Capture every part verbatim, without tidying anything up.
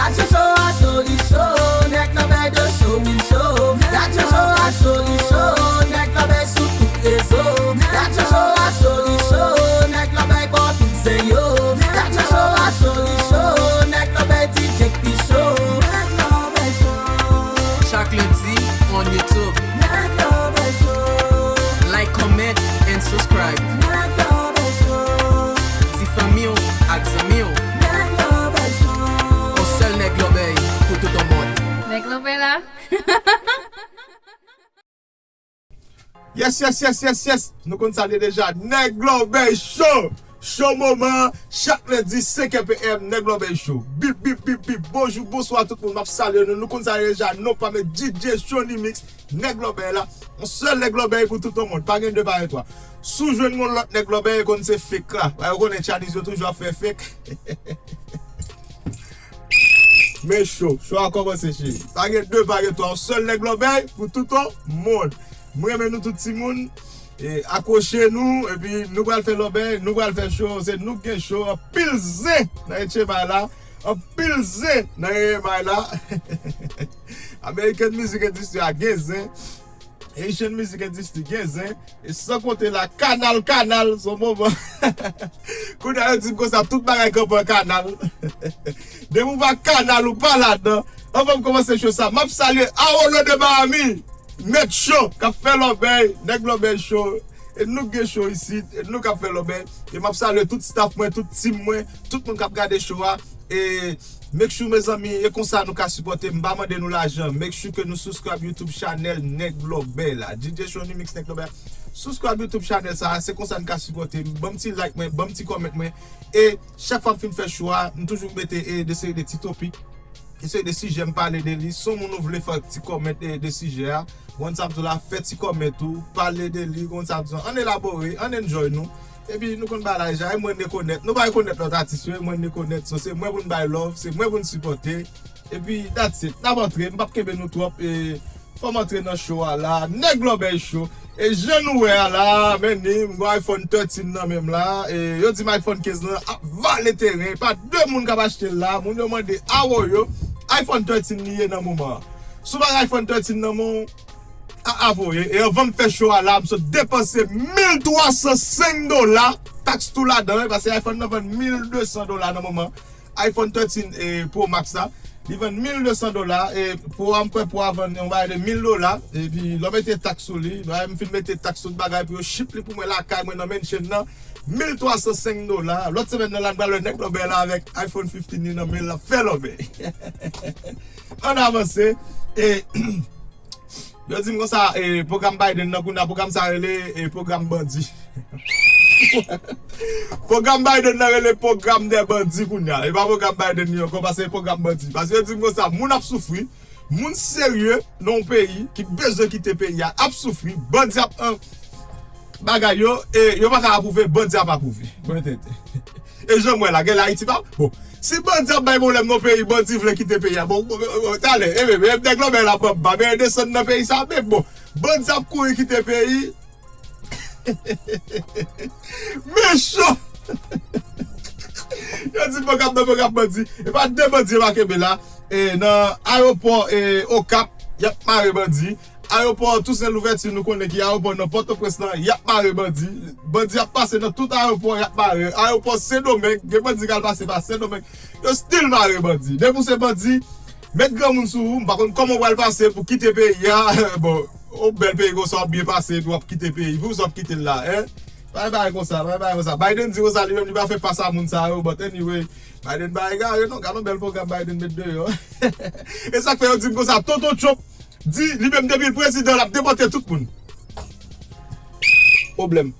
Gad show show a soli show, nèg nan bèy de show, win show. Gad show show a soli show, nèg nan bèy sou tout rezo. Gad show show a soli show, nèg nan bèy bò tout zen yo. Gad show show a soli show, nèg nan bèy D J k pi cho. Nèg nan bèy show. Chak lendi on YouTube. Nèg nan bèy show. Like, comment and subscribe. Nèg nan bèy show. Di fanmi w ak zanmi w. Nèg nan bèy show. On sèl nèg lòbèy pou tout on mond. Nèg lòbèy la. Yes, yes, yes, yes, yes. Nou konn sa li deja. Nèg lòbèy show. Show moman, chak lendi, senk è P M, Nèg lòbèy show. Bip, bip, bip, bip. Bonjou, bonswa tout moun. M ap salye nou. Nou konn sa li deja. Non pa m D J Johnny Mix, nèg lòbèy la. On sèl nèg lòbèy pou tout on mond. Pa gen de, pa gen twa. Si w jwenn yon lòt nèg lòbèy, konn se fake la. Ba yo konnen Chinese yo toujou ap fè fake. Men show, show a kòmanse, cheri. Pa gen de, pa gen twa, on sèl nèg lòbèy pou tout on mond. Mwen renmen nou tout timoun. E, akwoche nou, epi nou pral fè lòbèy, nou pral fè show, se nou ki gen show, anpil zen nan H M I la, anpil zen nan H M I la. American Music Industry a gen zen. Haitian Music Industry gen zen. E san konte la, kanal, kanal, son moman. Kounye a yo di m konsa, tout bagay kanpe an kanal. Depi w pa kanal, ou pa ladan. Anvan m kòmanse show sa, m ap salye Arolo de Miami, mèt show, k ap fè lòbèy, nèg lòbèy show. E nou k gen show isit, e nou k ap fè lòbèy. E m ap salye tout staff mwen, tout team mwen, tout moun k ap gade show a. E make sure, mezanmi, e konsa nou ka sipòte m. M pa mande nou lajan. Make sure ke nou subscribe YouTube channel Nèg Lòbèy la. D J Johnny Mix Nèg Lòbèy la. Subscribe YouTube channel sa, se konsa nou ka sipòte m. Ban m ti like mwen, ban m ti comment mwen. E chak fwa m fin fè show a, m toujou mete, e, de seri de ti topik. E seri de sijè m pale de li. Si yon moun ou vle fè ti comment de, de sijè a, konn sa m di w la, fè ti comment ou, pale de li, konn sa m di w, ann elabore, ann enjoy nou. Epi nou konn bagay la deja, e mwen rekonèt. Nou pa rekonèt lòt atis yo, e mwen rekonèt. So, se mwen pou n bay love, se mwen pou n sipòte. Epi, that's it. N ap antre, m p ap kenbe nou twòp. E, fò m antre nan show a la. Nèg Lòbèy Show. E jan nou wè a la, men ni, m gon iPhone thirteen nan men m la. E, yo di m iPhone kenz lan ap vale teren. Pa de moun k ap achte l la. Moun yo mande awo yo. iPhone thirteen li ye nan moman an. Si w pa gen iPhone thirteen nan men w, a, a voye. E anvan m fè show a la, m sot depanse mil twa san senk dola. Taks tou ladan, wi, paske iPhone nan vann mil de san dola nan moman. iPhone thirteen, e, Pro Max la, li vann mil de san dola. E Pro a, m kwè Pro a vann yon bagay de mil dola. Epi, lè w mete taks sou li, lè m fin mete taks tout bagay pou yo ship li pou mwen lakay mwen nan mansion nan, mil twa san senk dola. Lòt semèn nan la, m pral wè Nèg Lòbèy la avèk iPhone fifteen li nan men l, l ap fè lòbèy. Ann avanse. E, yo di m konsa, e, pwogram Biden nan, kounye a, pwogram sa rele, e, pwogram bandi. Pwogram Biden nan rele pwogram dè bandi kounye a. E pa pwogram Biden li ankò, paske se pwogram bandi. Paske yo di m konsa, moun ap soufri, moun serye nan yon peyi ki bezwen kite peyi a ap soufri, bandi ap, an, bagay yo, e yo pa ka apwouve, bandi ap apwouve. Bon, tenten. E jan m wè la, gen la Ayiti pa, bon, si bandi ap bay pwoblèm nan peyi, bandi vle kite peyi a. Bon, bon, bon, bon, talè, e, e, e, Nèg Lòbèy la pran ba, men desann nan peyi sa, men bon, bandi ap kouri kite peyi. Mechan! Yo di pwogram nan pwogram bandi. E pa de bandi yo pa kenbe la. E nan ayewopò, e, Okap, y ap mare bandi. Ayewopò Toussaint Louverture, nou konnen ki ayewopò nan Pòtoprens lan, y ap mare bandi. Bandi ap pase nan tout ayewopò, y ap mare. Ayewopò Sendomeng, gen bandi k al pase pa Sendomeng. Yo still mare bandi. Depi w se bandi, met granmoun sou ou, m pa konn kòman w pral pase pou kite peyi a. Bon, yon bèl peyi konsa w ap byen pase, epi w ap kite peyi. Pou sa w ap kite l la, en? Pa gen bagay konsa, pa gen bagay konsa. Biden di konsa, li menm, li pa fè pas a moun sa yo, but anyway, Biden pa egare, non, gad yon bèl pwogram Biden met deyò. E sa k fè yo di m konsa, Tonton Trump di, li menm depi l prezidan, l ap depòte tout moun. Pwoblèm.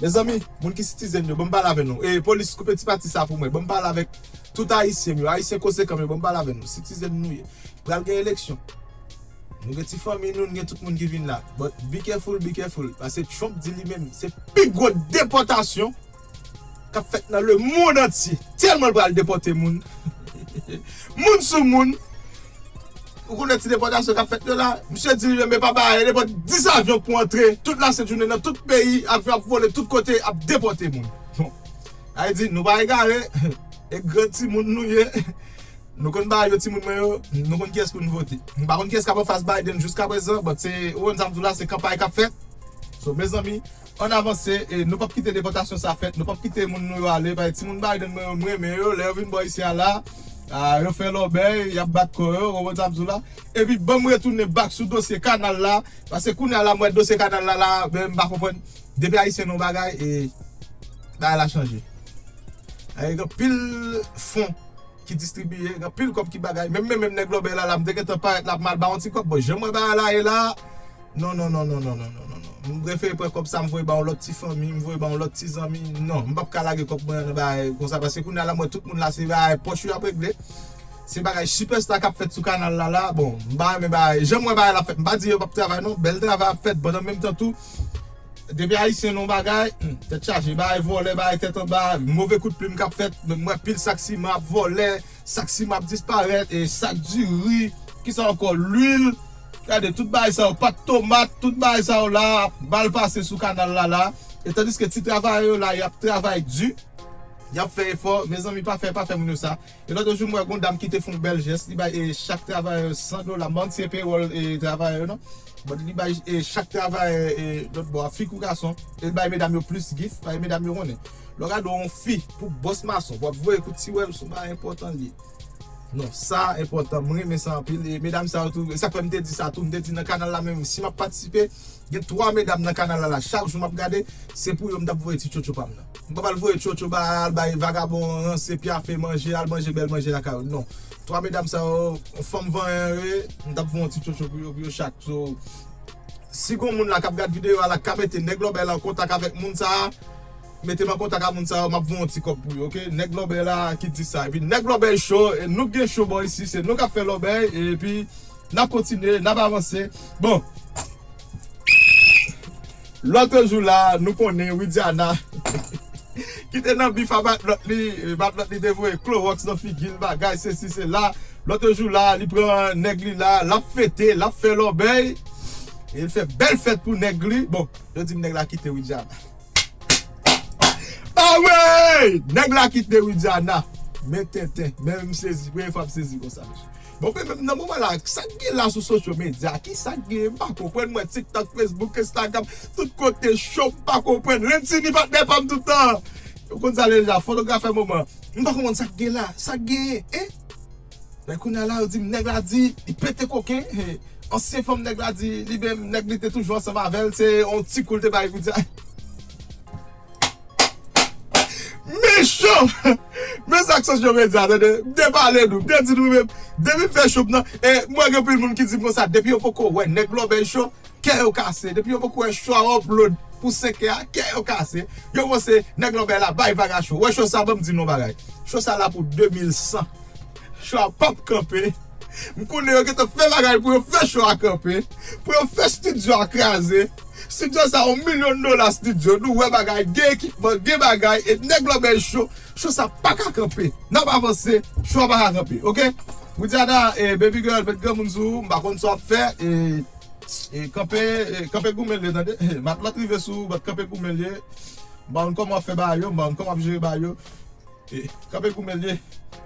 Mezanmi, moun ki citizen yo, ban m pale avè nou. E polis, koupe ti pati sa pou mwen. Ban m pale avèk tout Ayisyen yo. Ayisyen konsekan yo, ban m pale avè nou. Citizen nou ye. Pral gen eleksyon. Nou gen ti fanmi nou, nou gen tout moun ki vin la. But be careful, be careful. Paske Trump di li menm, se pi gwo depòtasyon k ap fèt nan lemonn antye. Tèlman l pral depòte moun. Moun sou moun. Ou konnen ti depòtasyon k ap fèt yo la? Misye di li menm, e pa bagay, nenpòt dis avyon k pou antre, tout lasent jounen nan tout peyi, avyon ap vole tout kote, ap depòte moun. Bon. Sa vle di, nou pa egare, e gran timoun nou ye. Nou konn bagay yo, timoun mwen yo, nou konn kiyès pou n vote. M pa konn kiyès k ap anfas Biden jiska prezan, but se, ou konn sa m di w la, se kanpay k ap fèt. So, mezanmi, ann avanse, e nou p ap kite depòtasyon sa fèt, nou p ap kite moun nou yo ale, paske timoun Biden mwen yo, m renmen yo, lè yo vin bò isi a la, a, yo fè lòbèy, y ap bat kò yo, ou konn sa m di w la. Epi, ban m retounen back sou dosye kanal la, paske kounye a la, m wè dosye kanal la, la, men m pa konprann. Depi Ayisyen nan yon bagay, e bagay la chanje. Ay, gen anpil fon ki distribiye, gen anpil kòb ki bagay. Menm, menm, menm nèg lòbèy la, la, m te gentan parèt la, m al ba yon ti kòb. Bon, jan mwen bagay la ye la, non, non, non. M prefere pran kòb sa, m voye ba yon lòt ti fanmi, m voye ba yon lòt ti zanmi. Non, m p ap ka lage kòb mwen nan bagay konsa, paske kounye a la, m wè tout moun la, se bagay pòch yo ap regle. Se bagay sipèsta k ap fèt sou kanal la, la. Bon, m pa renmen bagay, jan m wè bagay la fèt, m pa di yo p ap travay, non. Bèl travay ap fèt, but an menm tan tou, depi Ayisyen nan yon bagay, hmm, tèt chaje, bagay vòlè, bagay tèt anba, move kout plim k ap fèt, m wè pil sak siman ap vòlè, sak siman ap disparèt, e sak diri, kisa ankò, lwil, gade, tout bagay sa yo, pat tomat, tout bagay sa yo la, mal pase sou kanal la, la, e tandiske ti travayè yo la, y ap travay di, y ap fè efò, mezanmi, pa fè, pa fè moun yo sa. E lòt jou, m wè gon dam ki te fè yon bèl jès, li bay, e, chak travayè san dola. M pa konn si se pewòl, e, travayè yo, non. But li bay, e, chak travayè, e, lòt bò a, fi kou gason, e l bay medam yo plis gift, bay medam yo konnen. Lè w gade yon fi pou bòs mason, w ap voye kout siwèl, se yon bagay enpòtan li ye. Non, sa enpòtan, m renmen sa anpil. E medam sa yo tou, e sa k fè m te di sa tou, m te di nan kanal la menm, si m ap patisipe, gen twa medam nan kanal la, la, chak jou m ap gade, se pou yo m t ap voye ti tchotcho pa m nan. M p ap al voye tchotcho ba, al bay vagabon ranse pyafe manje, al manje bèl manje lakay yo. Non. Twa medam sa yo, fanm vanyan yo ye, m t ap voye yon ti tchotcho pou yo, pou yo chak. So, si gon moun la k ap gad videyo a la, k ka mete nèg lòbèy la an kontak avèk moun sa a, mete m an kontak ak moun sa yo, m ap voye yon ti kòb pou yo, oke? Nèg lòbèy la ki di sa. Epi nèg lòbèy cho, e nou k gen cho bò isi, se nou k ap fè lòbèy, epi n ap kontinye, n ap avanse. Bon, lòt jou la, nou konnen Widiana ki te nan bif a matlòt li, e, matlòt li te voye klowòks nan figi l, bagay, sesi, sela. Lòt jou la, li pran nèg li la, l ap fete, l ap fè lòbèy, e l fè bèl fèt pou nèg li. Bon, yo di m nèg la kite Widiana. Awe! Nèg la kite Widiana. Men tenten, men m sezi, premye fwa m sezi konsa, mesye. Bon, men menm nan moman la, sa k gen la sou social media, kisa k gen, m pa konprann, mwen TikTok, Facebook, Instagram, tout kote cho, m pa konprann. Lentini patnè pa m tout tan. Ou konn sa deja, fotografè moman. M pa konprann sa k gen la, sa k genyen, en? Men kounye a la, yo di m nèg la di, li pete koken, he. Ansyen fanm nèg la di, li menm, nèg li te toujou ansanm avè l, se yon ti kou l te bay pou di. Mechan! Men sa k sòs yo men di a, tande. M te pale nou, m te di nou menm. Depi m fè cho m nan, e m wè gen anpil moun ki di m konsa, depi yo poko wè nèg lòbèy cho, kè yo kase. Depi yo poko wè cho a upload pou senkè a, kè yo kase. Yo panse nèg lòbèy la bay vaga cho. Wè cho sa, ban m di nou yon bagay. Cho sa la pou de mil san. Cho a p ap kanpe. M konnen yo gentan fè bagay pou yo fè cho a kanpe, pou yo fè estidyo a kraze. Estidyo sa yon milyon dola estidyo. Nou wè bagay, gen ekipman, gen bagay, e nèg lòbèy cho. Cho sa pa ka kanpe. N ap avanse, cho a pa ka kanpe, oke? Widiana, e, baby girl, met granmoun sou ou, m pa konn sa w ap fè, e, e, kanpe, e, kanpe goumen l ye, tande? E, matlòt rive sou ou, bat kanpe goumen l ye. M pa konn kòman w ap fè bagay yo, m pa konn kòman w ap jere bagay yo. E, kanpe goumen l ye.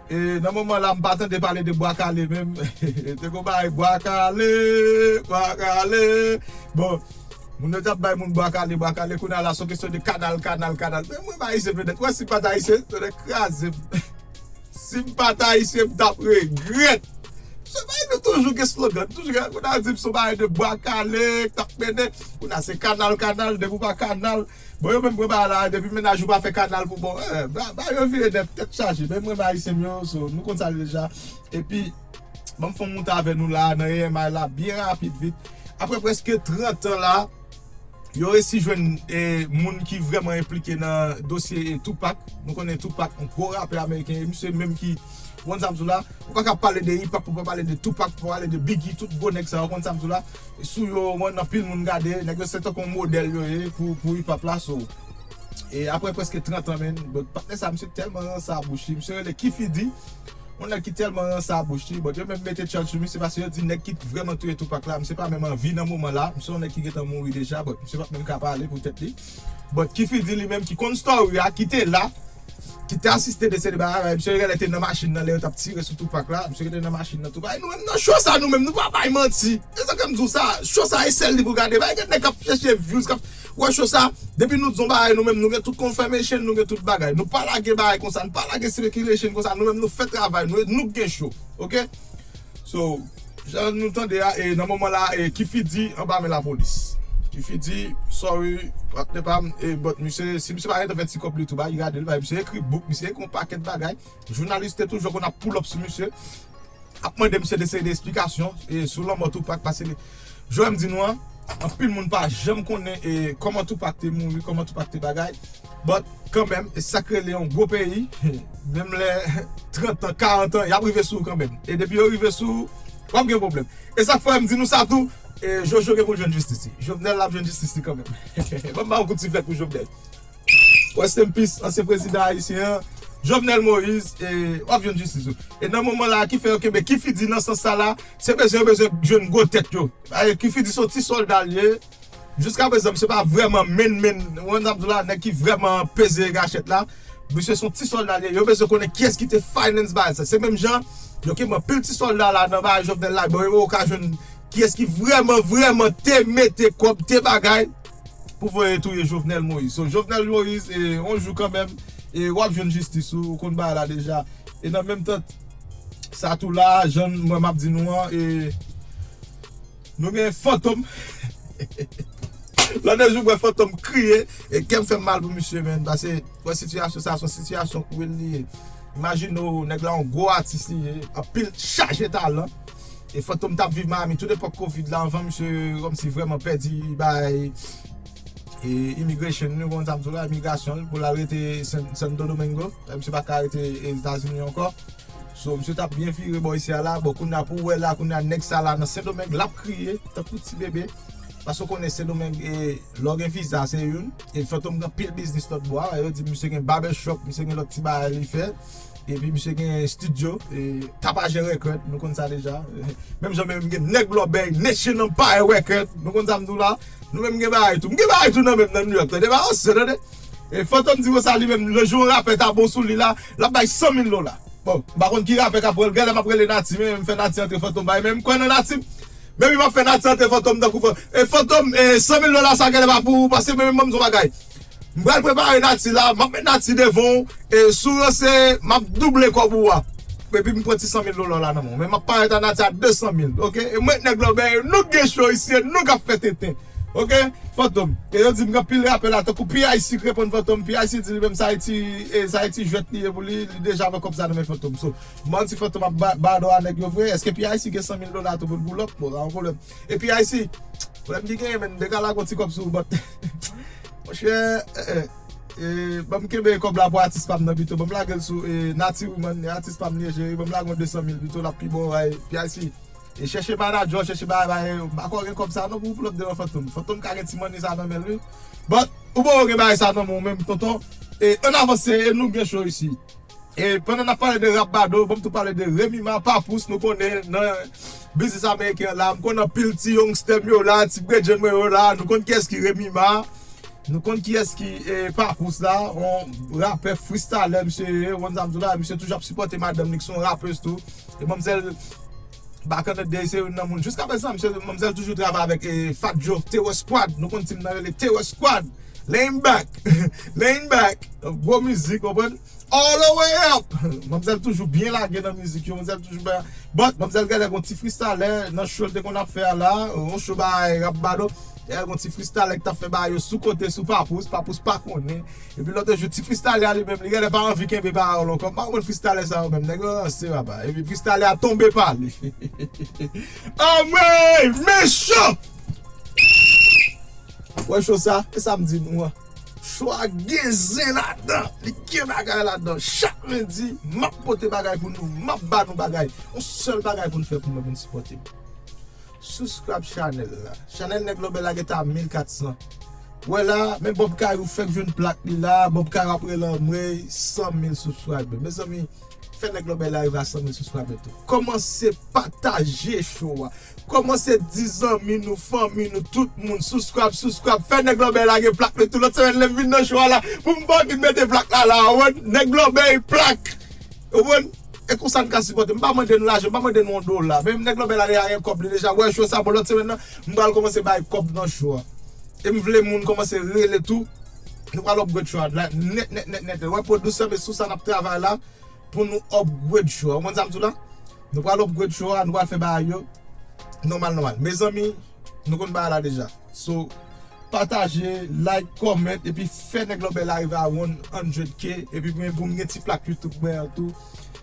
E, nan moman la, m pa tande pale de bwa kale menm. Te gon bagay bwa kale, bwa kale. Bon, moun yo t ap bay moun bwa kale, bwa kale, kounye a la, se yon kesyon de kanal, kanal, kanal. Men mwen pa ayisyen, petèt. Wè, si m pa t ayisyen, yo t kraze m. Si m pa t ayisyen, m t ap regrèt. Se bagay nou toujou gen slogan, toujou gen, kounye a di m se yon bagay de bwa kale, k t ap mennen. Kounye a se kanal, kanal, depi w pa kanal, bon, yo menm pran bagay la, depi mennaj ou pa fè kanal pou bon, eh, ba, ba yo vire nèt, tèt chaje. Men mwen, ayisyen m yo, so, nou konn sa deja. Epi, ban m fè yon moute avè nou la, nan E M I la, byen rapid, vit. Apre prèske trant an la, yo resi jwenn, eh, moun ki vrèman enplike nan dosye, eh, Tupac. Nou konnen Tupac, yon gwo rapè ameriken, e misye menm ki, ou konn sa m di w la, ou pa ka pale de hip hop, ou pa pale de Tupac, ou pa pale de Biggie, tout gwo nèg sa yo, ou konn sa m di w la. Sou yo, mwen, anpil moun gade, nèg yo se tankou yon modèl yo ye pou, pou hip hop la, so. E apre prèske trant an, men, bon, patnè sa, misye tèlman ranse a bouch li, misye rele Kifidi, yon nèg ki tèlman ranse a bouch li, bon, yo menm mete tchòl sou misye paske yo di nèg ki vrèman touye Tupac la, misye pa menm an vi nan moman la, misye yon nèg ki gentan mouri deja, bon, misye pa t menm ka pale pou tèt li. Bon, Kifidi li menm ki konn story a, ki te la, ki te asiste de seri de bagay, misye genlè te nan machin nan lè yo t ap tire sou Tupac la, misye te nan machin nan Tupac. E nou menm nan show sa nou menm nou pa bay manti. E sa ke m di w sa, show sa e sèl li pou gade. Pa gen nèg k ap chèche views, k ap wè show sa. Depi nou di yon bagay nou menm nou gen tout confirmation, nou gen tout bagay. Nou pa lage bagay konsa, nou pa lage speculation konsa. Nou menm nou fè travay nou, e nou k gen show. Oke? So, jan nou tande a, e nan moman la, e Kifidi anba men lapolis. Kifidi, sorry, patnè pa m, e but misye, si misye pa gentan fè ti kòb li tou, ba, li gade l, ba, misye ekri book, misye ekri yon pakèt bagay. Jounalis te toujou konn ap pull up sou misye, ap mande misye de seri de esplikasyon, e sou lanmò Tupac, paske, jan m di nou an, anpil moun pa janm konnen, e kòman Tupac te mouri, kòman Tupac te bagay. But, kanmenm, e sa k rele yon gwo peyi, menm lè trant an, karant an, y ap rive sou ou kanmenm. E depi yo rive sou ou, w ap gen pwoblèm. E sa k fè m di nou sa tou, e Jojo gen pou l jwenn jistis li. Jovenel l ap jwenn jistis li kanmenm. Ban m ba yon kout siflèt pou Jovenel. Rest in peace, ansyen prezidan ayisyen an, Jovenel Moïse, e w ap jwenn jistis ou. E nan moman la, ki fè yo kenbe Kifidi nan sans sa la, se bezwen yo bezwen jwenn gwo tèt yo. Kifidi se yon ti sòlda l ye, jiska prezan, misye pa vrèman menn menn, ou konn sa m di w la, nèg ki vrèman peze gachèt la. Misye se yon ti sòlda l ye. Yo bezwen konnen kiyès ki te finance bagay sa. Se menm jan, yo kenbe anpil ti sòlda la nan bagay Jovenel la. Bon, yo ka jwenn kiyès ki vrèman, vrèman te mete kòb, te bagay pou voye touye Jovenel Moïse. So, Jovenel Moïse, e, yon jou kanmenm, e, w ap jwenn jistis ou, ou konn bagay la deja. E nan menm tan, sa tou la, jan mwen m ap di nou an, e, nou gen Fantom. Lòt de jou, m wè Fantom kriye, e kè m fè m mal pou misye, menn, paske, wè, sitiyasyon sa, se yon sitiyasyon cruel li ye. Imajine w, nèg la, yon gwo atis li ye, anpil chaje talan. E Fantom t ap viv Miami tout epòk Covid la, anvan misye kòmsi vrèman pèdi bay e, immigration, nou konn sa m di w la, imigrasyon l, pou l al rete San- Santo Domingo. Misye pa ka rete Etazini ankò. So, misye t ap byen vire bò isi a la. Bon, kounye a pou w wè la, kounye a nèg sa la nan Sendomeng, l ap kriye, tankou ti bebe. Paske w konnen Sendomeng, e, lè w gen viza, se youn. E Fantom gen anpil biznis lòt bò a. Yo di misye gen barbershop, misye gen lòt ti bagay li fè. Epi misye gen studio, e, Tapajè Record, nou konn sa deja. Menm jan menm gen Nèg Lòbèy, Nation Empire Record, nou konn sa m di w la. Nou menm gen bagay tou. M gen bagay tou nan menm nan New York, tande, pa yon sè, tande. E Fantom di konsa li menm, le jou yon rapè ta bon sou li la, l ap bay san mil dola. Bon, m pa konn ki rapè k ap pran l, genlè m ap rele Nati, men m fè Nati antre Fantom bay, men m kwè nan Nati. Men wi, m ap fè Nati antre Fantom tankou Fan- e Fantom, e san mil dola sa genlè pa pou ou, paske men menm ban m di w bagay. M pral prepare Nati la, m ap met Nati devan w, e si w ranse, m ap double kòb ou a. Epi m pran ti san mil dola w la nan men w. Men m ap parèt a Nati a de san mil, oke? E mwen, Nèg Lòbèy, nou k gen show isi, e nou k ap fè tenten. Oke? Fantom. E yo di m gen anpil rapè la, tankou P I C k reponn Fantom. P I C di li menm sa Ayiti, e sa Ayiti jwèt li ye pou li, li deja pran kòb sa nan men Fantom. So, m di Fantom ap ba- badon a nèg yo vre. Èske P I C gen san mil dola tou pou l pull up? Bon, sa yon pwoblèm. E P I C, pwoblèm ki genyen, men, m te ka lage yon ti kòb sou ou, but, monchè, e, e, e, ban m kenbe kòb la pou atis pa m nan pito. Ban m lage l sou, e, Nati Wiman, e atis pa m li ye, cheri. Ban m lage yon de san mil pito, l ap pi bon, ay, P I C. E chèche manadjè w, chèche bagay, bagay, m pa kwè w gen kòb sa non pou w pull up devan Fantom. Fantom ka gen ti money sa nan men l, wi. But, ou poko gen bagay sa nan men w menm, tonton. E ann avanse, e nou gen show isi. E pandan n ap pale de rap bado, ban m tou pale de Remy Ma, Papouss, nou konnen nan biznis ameriken an la, m konnen anpil ti youngster m yo la, ti bredjenn mwen yo la, nou konn kiyès ki Remy Ma. Nou konn kiyès ki, e, Papouss la, yon rapè freestyler misye ye, ou konn sa m di w la, misye toujou ap sipòte madanm li ki se yon rapèz tou. E manmzèl, back in the day, se youn nan moun. Jiska prezan, misye, manmzèl toujou travay avèk, e, Fat Joe, Terror Squad. Nou konn team nan rele Terror Squad. Lean back. Lean back. Gwo mizik, konprann? All the way up. Manmzèl toujou byen lage nan mizik yo, manmzèl toujou byen. But, manmzèl genlè gon ti freestyler nan show l te konn ap fè a la, yon show bay rap bado. Genlè gon ti freestyler ki t ap fè bagay yo sou kote, sou Papouss, Papouss pa konnen. Epi lòt jou, ti freestyler a li menm, li genlè pa anvi kenbe pawòl ankò. M pa konprann freestyler sa yo menm, nèg yo ranse papa. Epi freestyler a tonbe pale. Anmwey, mechan! Wè show sa, e sa m di nou an. Show a gen zen ladan, li gen bagay ladan. Chak lendi, m ap pote bagay pou nou, m ap ba nou bagay. Yon sèl bagay pou n fè pou mwen, pou n sipòte m. Subscribe channel la. Channel Nèg Lòbèy la gentan a mil kat san. Wè la, men Bob Kayou fèk jwenn plak li la. Bob Kayou ap rele anmwey san mil subscriber. Mezanmi, Fè nèg lòbèy la rive a san mil subscriber tou. Kòmanse pataje show a. Kòmanse di zanmi nou, fanmi nou, tout moun, subscribe, subscribe. Fè nèg lòbèy la gen plak li tou. Lòt semèn lè m vin nan show a la, pou m pa vin mete plak la la. Ou konprann? Nèg lòbèy plak. Ou konprann? E konsa n ka sipòte. M pa mande nou lajan, m pa mande nou yon dola. Men nèg lòbèy la deja gen kòb li deja. Wè show sa bon lòt semèn nan, m pral kòmanse bay kòb nan show a. E m vle moun kòmanse rele tou. Nou pral upgrade show a la nèt, nèt, nèt, nèt. Wè pwodisè, men sou sa n ap travay la pou nou upgrade show a. Ou konn sa m di w la? Nou pral upgrade show a, nou pral fè bagay yo nòmal, nòmal. Mezanmi, nou konn bagay la deja. So, pataje, like, comment, epi fè nèg lòbèy la rive a one hundred K, epi mwen pou m gen ti plak YouTube mwen an tou.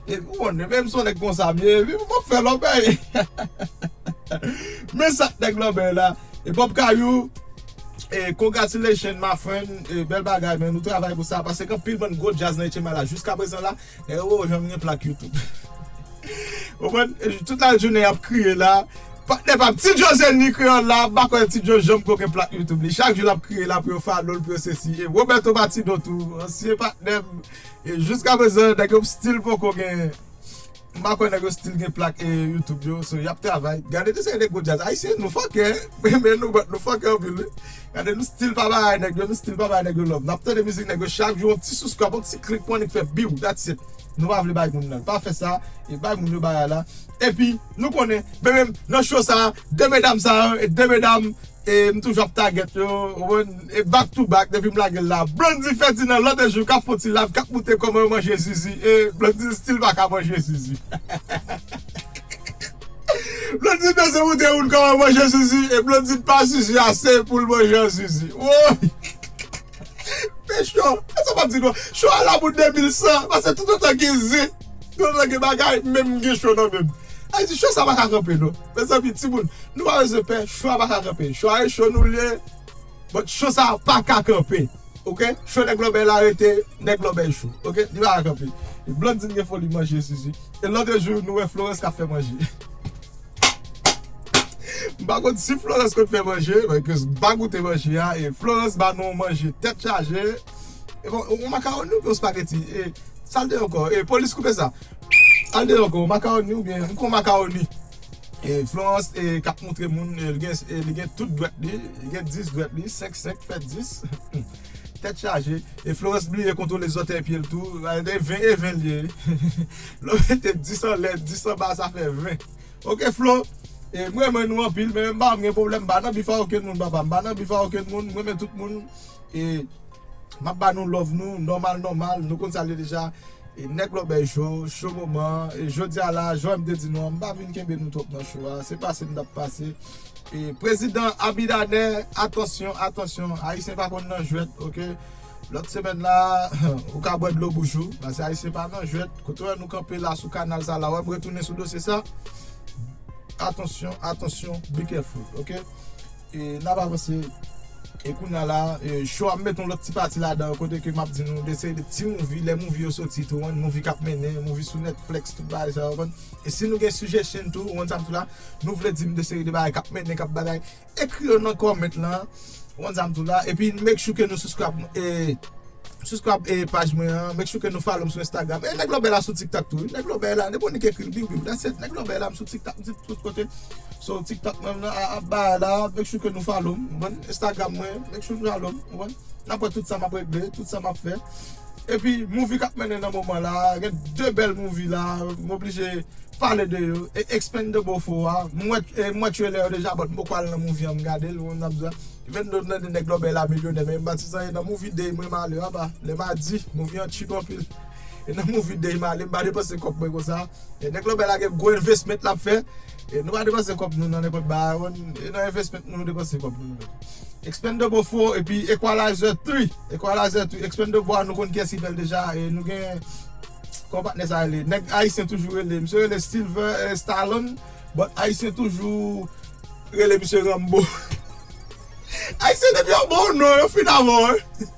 E ou konnen, menm si yon nèg konsa m ye, epi m ap fè lòbèy. Men sa k nèg lòbèy la. E Bob Kayou, e congratulations, my friend. E bèl bagay, men nou travay pou sa. Paske gen anpil bann gwo djaz nan H M I la. Jiska prezan la, nèg yo poko janm gen plak YouTube. Ou konprann? E tout la jounen y ap kriye la. Patnè pa m, Ti Joe Zeni Kreyòl la, m pa kwè Ti Joe janm poko gen plak YouTube li. Chak jou l ap kriye la pou yo follow l, pou yo sesi. E Roberto Patino tou, ansyen patnè m. E jiska prezan, nèg yo still poko gen M pa kwè nèg yo still gen plak e YouTube yo, so y ap travay. Gade de seri de gwo djaz ayisyen, nou fòkè, men nou, nou fòkè anpil wi. Gade nou still pa bay nèg yo, nou still pa bay nèg yo love. N ap tande mizik nèg yo chak jou, yon ti subscribe, yon ti klik pou annik fè biw, that's it. Nou pa vle bay moun nan, pa fè sa, e bay moun yo bagay la. Epi, nou konnen, men menm nan show sa, de medam sa yo, e de medam, e m toujou ap target yo, ou konprann, e back to back, depi m lage l la. Blondy Ferdinand, lòt jou, k ap fè yon ti live, k ap montre kòman yo manje zizi, e Blondy still pa ka manje zizi. Blondy bezwen montre moun kòman manje zizi, e Blondy pa zizi ase pou l manje an zizi. Woy! Men show, e sa m ap di nou, show a la pou de mil san, paske toutotan gen zen, toutotan gen bagay, menm gen show nan menm. Sa vle di show sa pa ka kanpe non. Mezanmi, timoun, nou pa bezwen pè, show a pa ka kanpe. Show a e show nou l ye, but show sa pa ka kanpe. Oke? Show nèg lòbèy la rete, nèg lòbèy show. Oke? Li pa ka kanpe. E Blondine gen foli manje zizi. E lòt jou, nou wè Florence k ap fè manje. M pa konn si Florence konn fè manje, men ke m pa goute manje a, e Florence ba nou yon manje tèt chaje. E bon, yon makawoni oubyen yon spageti? E sa l te ye ankò? E polis koupe sa. Sa l te ye ankò? Yon makawoni oubyen, m kwè yon makawoni. E Florence, e, k ap montre moun, e, li gen, e, li gen tout dwèt li, li gen dis dwèt li, senk senk fè dis. Tèt chaje. E Florence bliye kontwole zòtèy pye l tou. E ven, e ven l ye. Lè w mete dis anlè, dis anba, sa fè ven. Oke, Flo, e, m renmen nou anpil, men m pa gen pwoblèm, m pa nan bif a okenn moun, papa. M pa nan bif a okenn moun, m renmen tout moun. E m ap ba nou love nou, nòmal, nòmal, nou konn sa l ye deja. E nèg lòbèy show, show moman, e jodi a la, jan m te di nou an, m pa vin kenbe nou twòp nan show a, se pase m t ap pase. E prezidan Abinader, atansyon, atansyon, ayisyen pa konn nan jwèt, oke? Lòt semèn la, ou ka bwè dlo bouch ou, paske ayisyen pa nan jwèt. Kote w wè nou kanpe la sou kanal sa la, w ap retounen sou dosye sa. Atansyon, atansyon, be careful, oke? E n ap avanse. E kounye a la, e, show a m met yon lòt ti pati ladan, kote ke m ap di nou de seri de ti movie, lè movie yo soti tou, movie k ap mennen, movie sou Netflix, tout bagay sa yo, konprann? E si nou gen suggestion tou, ou konn sa m di la, nou vle di m de seri de bagay k ap mennen, k ap bagay, ekri yo nan comment lan, ou konn sa m di la, epi make sure ke nou subscribe, e, subscribe, e, paj mwen an, make sure ke nou follow m sou Instagram. E nèg lòbèy la sou TikTok tou, wi. Nèg lòbèy la, depi w nik ekri l, biw, biw, that's it. Nèg lòbèy la, m sou TikTok, m sou tout kote. So, TikTok mwen la, a, ap bay la, make sure ke nou follow m, ou konprann? Instagram mwen, make sure nou follow m, ou konprann? N ap wè tout sa m ap regle, tout sa m ap fè. Epi, movie k ap mennen nan moman la, gen de bèl movie la, m oblije pale de yo. E Expendable four a, m wè, e, m wè trailer yo deja, but m poko al nan movie an, m gade l, ou konn sa m di la. Even though m tande nèg lòbèy la milyonè, men m pa t sanse nan movie day, mwen m ale, papa. Lè m a di, movie an cheap anpil. E nan movie day, m ale, m pa depanse kòb mwen konsa. E nèg lòbèy la gen gwo investment l ap fè. E nou pa depanse kòb nou nan nenpòt bagay, e nan investment nou, nou depanse kòb nou. Expendable four, epi Equalizer three. Equalizer three, Expendable a, nou konn kiyès ki fè l deja, e nou gen, kòman patnè sa rele? Nèg ayisyen toujou rele, misye rele Sylvester Stallone, but ayisyen toujou rele misye Rambo. Ayisyen depi yo ba w non, yo fin avè w, wi.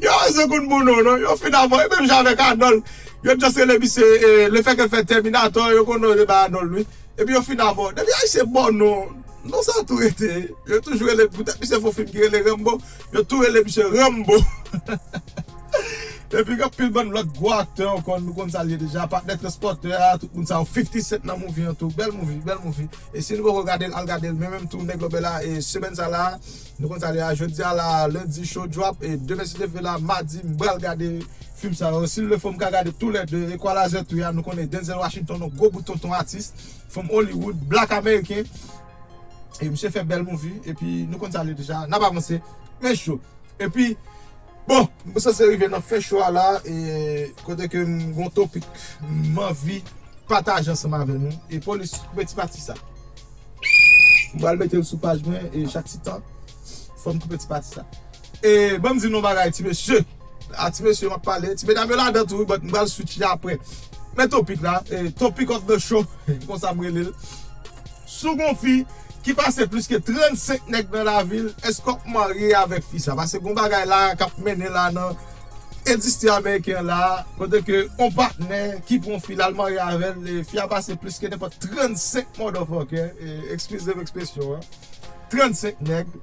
Yo pa bezwen konn bon non, non, yo fin avè w. E menm jan avèk Arnold, yo just rele misye, e, lefètke l fè Terminator, yo konn non yo te bay Arnold, wi. Epi yo fin avè w. Depi ayisyen ba w non, non sa tou rete. Yo toujou rele, poutèt misye fè yon fim ki rele Rambo, yo tou rele misye Rambo. Epi gen anpil bann lòt gwo aktè ankò, nou konn sa l ye deja, patnè transpòtè a, tout moun sa yo, fifty Cent nan movie an tou, bèl movie, bèl movie. E si nou poko gade l, al gade l, men menm tou Nèg Lòbèy la, e semèn sa la, nou konn sa l ye a, jodi a la, lendi show drop, e demen si Dye vle la, madi, m pral gade fim sa yo. Si l le fo, m ka gade toulède, Equalizer tou ya, nou konnen Denzel Washington, yon gwo bout tonton atis, from Hollywood, black ameriken. E misye fè bèl movie, epi nou konn sa l ye deja, n ap avanse, men show. Epi, bon, nou sanse rive nan fen show a la, e kote ke m gon topik m anvi pataje ansanm avè nou. E polis, koupe ti pati sa. M pral mete l sou paj mwen, e chak ti tan, fò m koupe ti pati sa. E ban m di nou yon bagay, ti mesye. A ti mesye, m ap pale. Ti medam yo ladan tou, wi, but m pral switch li apre. Men topik la, e topic of the show, konsa m rele l. Si w gon fi ki pase plis ke trannsenk nèg nan lavi l, èske w ap marye avèk fi sa? Paske gon bagay la k ap mennen la nan endistri ameriken an la, kote ke on patnè ki pran fi l al marye avè l, e fi a pase plis ke nenpòt trannsenk motherfucker, e, eskize m ekspresyon an, trannsenk nèg.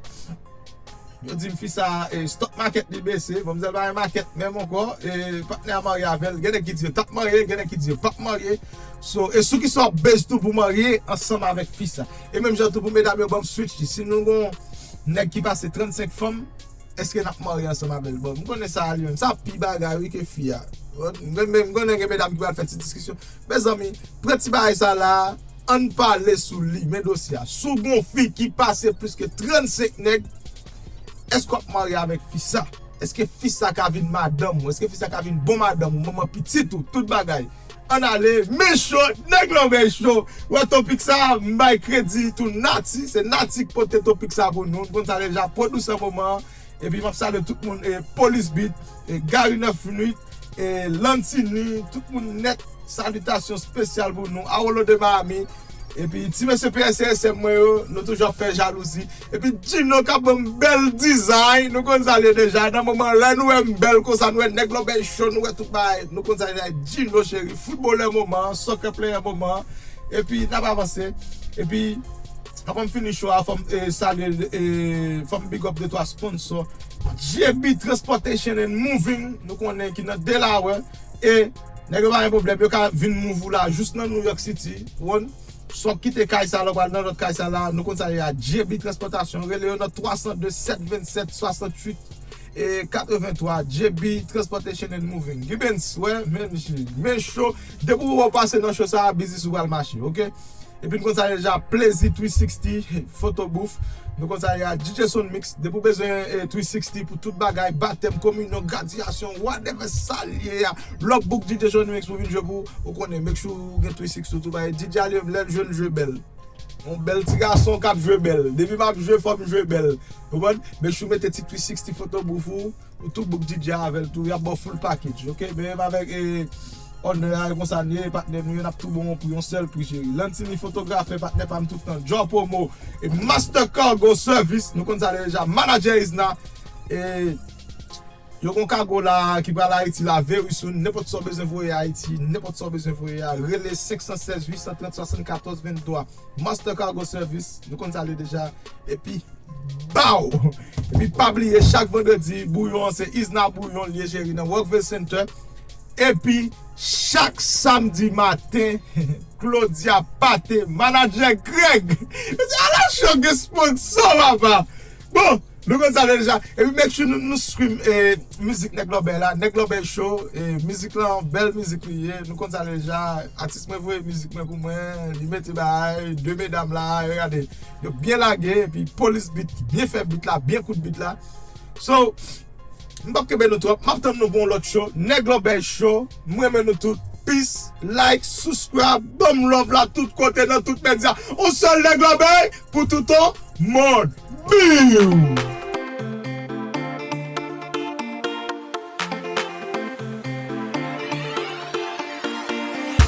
Yo di m fi sa, e, stock market li bese, manmzèl pa gen market menm ankò, e, patnè a marye avè l, gen nèg ki di yo t ap marye, gen nèg ki di yo p ap marye. So, e sou kisa w ap base tou pou marye ansanm avèk fi sa? E menm jan tou pou medam yo, ban m switch li. Si nou gon nèg ki pase trannsenk fanm, èske n ap marye ansanm avè l? Bon, m konnen sa a li menm. Sa pi bagay, wi, ke fi a. M konnen, m konnen gen medam ki pral fè ti diskisyon. Mezanmi, pran ti bagay sa la, ann pale sou li, men dosye a. Si w gon fi ki pase plis ke trannsenk nèg, èske w ap marye avèk fi sa? Èske fi sa ka vin madanm ou? Èske fi sa ka vin bon madanm ou, manman pitit ou, tout bagay? Ann ale, men show, Nèg Lòbèy show. Wè topik sa, m bay kredi tou Nati, se Nati ki pote topik sa pou nou. Nou konn sa deja, pwodisè moman an. Epi m ap salye tout moun, e, Police Beat, e, Gary Neuf Nuit, e, Lantini, tout moun nèt, salitasyon espesyal pou nou, Awolo de Miami, epi ti mesye P S S M mwen yo, nou toujou ap fè jalouzi, epi Gino k ap ban m bèl dizay, nou konn sa l ye deja, nan moman lè nou wè m bèl konsa, nou wè Nèg Lòbèy show, nou wè tout bagay, nou konn sa l ye deja, Gino cheri, foutbolè moman an, soccer player moman an, epi n ap avanse, epi Anvan m fini show a, fò m, e, salye, e, fò m big up de twa sponsor. J B Transportation and Moving, nou konnen ki nan Delaware. E nèg yo pa gen pwoblèm, yo ka vin move ou la, jous nan New York City. Ou konn, swa w kite kay sa la, ou pral nan lòt kay sa la, nou konn sa ye a, J B Transportation, rele yo nan twa san de, sèt vennsèt, swasanntuit, e, katrevenntwa, J B Transportation and Moving. Gibbons, wè, men, men show, depi w pase nan show sa a, biznis ou pral mache, oke? Epi nou konn sa deja, Plezi three sixty, Photo Booth. Nou konn sa deja, D J Sound Mix. Depi w bezwen, eh, three sixty pou tout bagay, batèm, kominyon, gradyasyon, whatever sa l ye a. Logbook D J Sound Mix pou vin jwe pou ou, ou konnen, make sure ou gen three sixty tou, paske D J a li menm lè l jwe, l jwe bèl. Yon bèl ti gason k ap jwe bèl. Depi m ap jwe, fò m jwe bèl. Ou konprann? Make sure w mete ti three sixty Photo Booth ou. Ou tou book D J avè l tou, y ap ba w full package, oke? Men menm avèk, e, owner a, e konsa n ye, patnè nou yo, n ap tou ba w yon pri, yon sèl pri, cheri. Lantini fotografè, patnè pa m tout tan, Joe Promo, e Master Cargo Service, nou konn sa deja, Manager Isna, e yo gon kago la ki pral Ayiti la, very soon, nenpòt sa w bezwen voye Ayiti, nenpòt sa w bezwen voye a, rele senk san sèz, uit san trant, swasannkatòz venntwa, Master Cargo Service, nou konn sa l ye deja, epi Baw! Epi pa bliye, chak vandredi, bouyon an se Isna Bouyon, l ye cheri nan Rockville Center. Epi chak samdi maten, Claudia Pate, Manager Greg. Ala show gen sponsor, papa! Bon, nou konn sa deja. Epi make sure nou, nou stream, eh, mizik Nèg Lòbèy la. Nèg Lòbèy Show, eh, mizik lan, bèl mizik li ye. Nou konn sa deja. Atis mwen voye mizik mwen pou mwen. Li mete bagay, de medam la, yo gade. Yo byen lage, epi Police Beat byen fè beat la, byen koud beat la. So, m p ap kenbe nou twòp, m ap tann nou pou yon lòt show. Nèg Lòbèy Show, m renmen nou tout. Peace, like, subscribe, ban m love la tout kote, nan tout medya. On sèl Nèg Lòbèy pou tout on mond. Biw!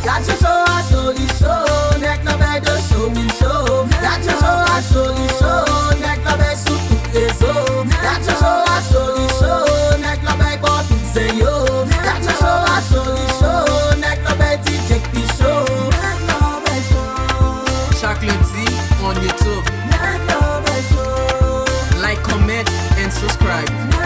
Gad jan show a cho li cho, Nèg Lòbèy de show, wi cho. Gad jan show a cho li cho, Nèg Lòbèy sou tout rezo. Gad jan show a cho li cho, Nèg Lòbèy ba w tout zen yo. Gad jan show a cho li cho, Nèg Lòbèy D J k pi cho. Nèg Lòbèy Show. Chak lendi on YouTube. Nèg Lòbèy Show. Like, comment and subscribe.